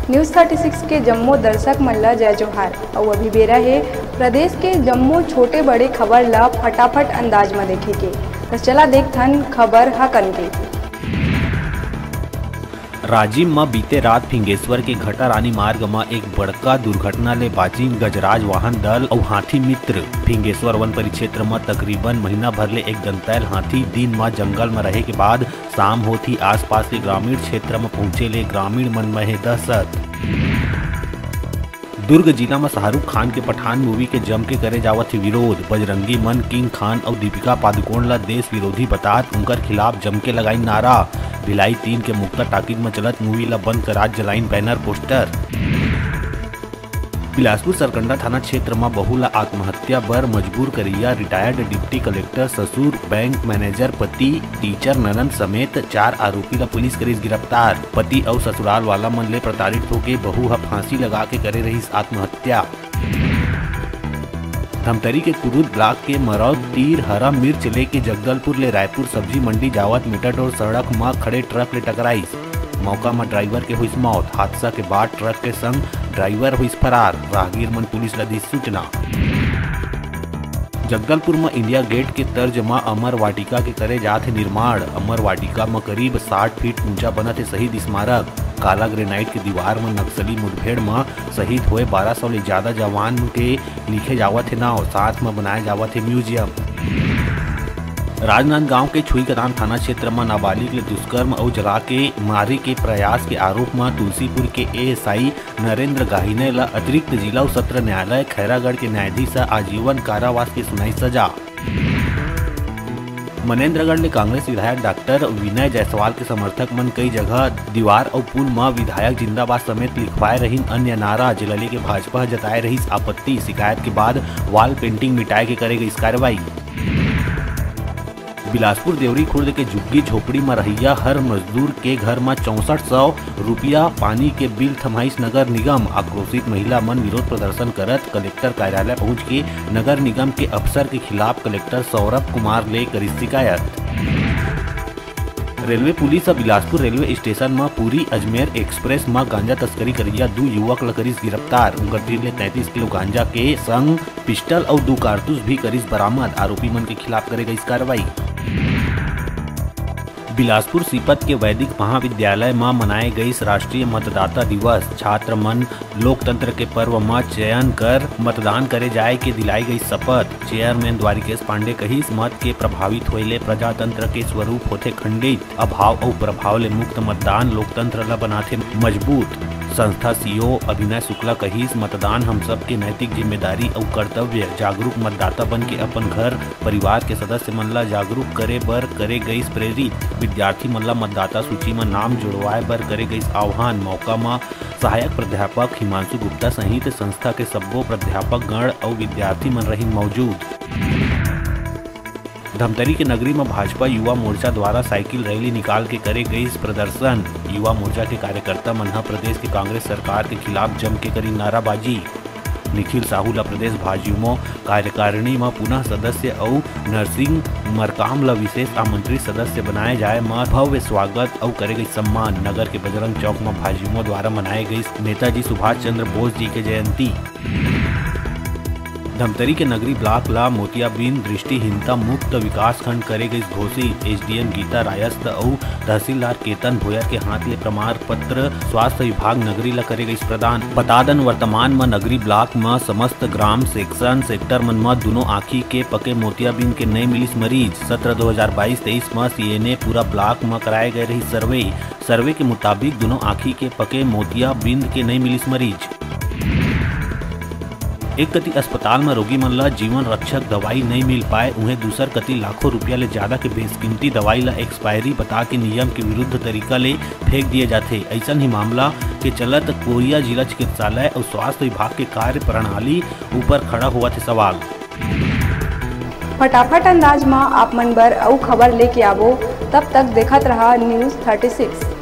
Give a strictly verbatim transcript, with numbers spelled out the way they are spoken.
News thirty six के जम्मो दर्शक मन ल जय जोहार। अउ अभी बेरा हे प्रदेश के जम्मो छोटे बड़े खबर ल फटाफट अंदाज म देखे के। त चला देखथन खबर ह कन के। राजिम म बीते रात फिंगेश्वर के घटारानी मार्ग म एक बड़का दुर्घटना ले बाचिन गजराज वाहन दल अउ हाथी मित्र। फिंगेश्वर वन परिक्षेत्र म तकरीबन महीना भर ले एक दंतैल हाथी दिन म जंगल म रहे के बाद शाम होत ही आसपास के ग्रामीण क्षेत्र म पहुंचे ले ग्रामीण मन म हे दहशत। दुर्ग जिला म शाहरुख खान के पठान मूवी के जम के करे जावत हे विरोध। बजरंगी मन किंग खान अउ दीपिका पादुकोण ल देश विरोधी बतात उनकर खिलाफ जम के लगाइन नारा। भिलाई तीन के मुक्ता टाकिज म चलत मूवी ल बंद करात जलाइन बैनर पोस्टर। बिलासपुर सरकंडा थाना क्षेत्र म बहू ल आत्महत्या बर मजबूर करइया रिटायर्ड डिप्टी कलेक्टर, ससुर, बैंक मैनेजर, पति, टीचर, ननद समेत चार आरोपी ल पुलिस करिस गिरफ्तार। पति अउ ससुराल वाला मन ले प्रताड़ित होके बहू ह फांसी लगा के करे रहिस आत्महत्या। धमतरी के कुरूद ब्लॉक के मरौद तीर हरा मिर्च लेके जगदलपुर ले रायपुर सब्जी मंडी जावत मेटाडोर सड़क म खड़े ट्रक ले टकराइस। मौका म ड्राइवर के होइस मौत। हादसा के बाद ट्रक के संग ड्राइवर होइस फरार। राहगीर मन पुलिस ल दिस सूचना। जगदलपुर म इंडिया गेट के तर्ज म अमर वाटिका के करे जात हे निर्माण। अमर वाटिका म करीब साठ फीट ऊंचा बनत हे शहीद स्मारक। काला ग्रेनाइट के दीवार म नक्सली मुठभेड़ म शहीद होए बारह सौ ले ज्यादा जवान के लिखे जावत हे नाव, साथ म बनाए जावत हे म्यूजियम। राजनांदगांव के छुईकदान थाना क्षेत्र म नाबालिग ले दुष्कर्म अउ जला के मारे के प्रयास के आरोप म तुलसीपुर के एएसआई नरेंद्र गाहिने ल अतिरिक्त जिला अउ सत्र न्यायालय खैरागढ़ के न्यायाधीश ह आजीवन कारावास के सुनाई सजा। मनेंद्रगढ़ ले कांग्रेस विधायक डॉक्टर विनय जायसवाल के समर्थक मन कई जगह दीवार अउ पुल म विधायक जिंदाबाद समेत लिखवाए रहिन अन्य नारा, जेला लेके भाजपा ह जताए रहिस आपत्ति। शिकायत के बाद वॉल पेंटिंग मिटाए के करे गइस कार्रवाई। बिलासपुर देवरी खुर्द के झुग्गी झोपड़ी म रहइया हर मजदूर के घर म चौसठ सौ रुपया पानी के बिल थमाइस नगर निगम। आक्रोशित महिला मन विरोध प्रदर्शन करत कलेक्टर कार्यालय पहुंच के नगर निगम के अफसर के खिलाफ कलेक्टर सौरभ कुमार ले करिस शिकायत। रेलवे पुलिस ह बिलासपुर रेलवे स्टेशन म पुरी अजमेर एक्सप्रेस म गांजा तस्करी करइया दू युवक ल करिस गिरफ्तार। उंकर तीर ले तैंतीस किलो गांजा के संग पिस्टल अउ दू कारतूस भी करिस बरामद। आरोपी मन के खिलाफ करे गइस कार्रवाई। बिलासपुर सीपत के वैदिक महाविद्यालय म मनाए गइस राष्ट्रीय मतदाता दिवस। छात्र मन लोकतंत्र के पर्व म चयन कर मतदान करे जाए के दिलाई गइस शपथ। चेयरमैन द्वारिकेश पांडे कहिस, मत के प्रभावित होए ले प्रजातंत्र के स्वरूप होथे खंडित। अभाव अउ प्रभाव ले मुक्त मतदान लोकतंत्र ल बनाथे मजबूत। संस्था सीईओ अभिनय शुक्ला कहिस, मतदान हम सब के नैतिक जिम्मेदारी अउ कर्तव्य। जागरूक मतदाता बन के अपन घर परिवार के सदस्य मन ला जागरूक करे बर करे गइस प्रेरित। विद्यार्थी मन ला मतदाता सूची म नाम जुड़वाए बर करे गइस आह्वान। मौका म सहायक प्राध्यापक हिमांशु गुप्ता सहित संस्था के सब्बो प्राध्यापक गण अउ विद्यार्थी मन रहिन मौजूद। धमतरी के नगरी म भाजपा युवा मोर्चा द्वारा साइकिल रैली निकाल के करे गइस प्रदर्शन। युवा मोर्चा के कार्यकर्ता मन ह प्रदेश के कांग्रेस सरकार के खिलाफ जम के करिन नाराबाजी। निखिल साहू ल प्रदेश भाजयुमो कार्यकारिणी म पुनः सदस्य अउ नरसिंह मरकाम ल विशेष आमंत्रित सदस्य बनाए जाए म भव्य स्वागत अउ करे गइस सम्मान। नगर के बजरंग चौक म भाजयुमो द्वारा मनाए गइस नेताजी सुभाष चंद्र बोस जी के जयंती। धमतरी के नगरी ब्लॉक ला मोतियाबिंद दृष्टिहीनता मुक्त विकासखंड करे गइस घोषित। एसडीएम गीता रायस्त अउ तहसीलदार केतन भोयर के हाथ ले प्रमाण पत्र स्वास्थ्य विभाग नगरी ला करे गइस प्रदान। बता दन, वर्तमान म नगरी ब्लॉक म समस्त ग्राम सेक्शन सेक्टर मन म दुनो आँखी के पके मोतियाबिंद के नई मिलिस मरीज। सत्र दो हज़ार बाईस तेईस म सीएनए पूरा ब्लॉक म कराए गए रहिस सर्वे। सर्वे के मुताबिक दुनो आँखी के पके मोतियाबिंद के नई मिलिस मरीज। एक कति अस्पताल म रोगी मन ल जीवन रक्षक दवाई नइ मिल पाए, उहें दूसर कति लाखों रुपया ले ज्यादा के बेसकीमती दवाई ल एक्सपायरी बता के नियम के विरुद्ध तरीका ले फेंक दिए जाथे। अइसन ही मामला के चलत कोरिया जिला चिकित्सालय अउ स्वास्थ्य विभाग के कार्य प्रणाली ऊपर खड़ा होवत हे सवाल। फटाफट अंदाज म आप मन बर अउ खबर लेके आबो, तब तक देखत रहा News thirty six।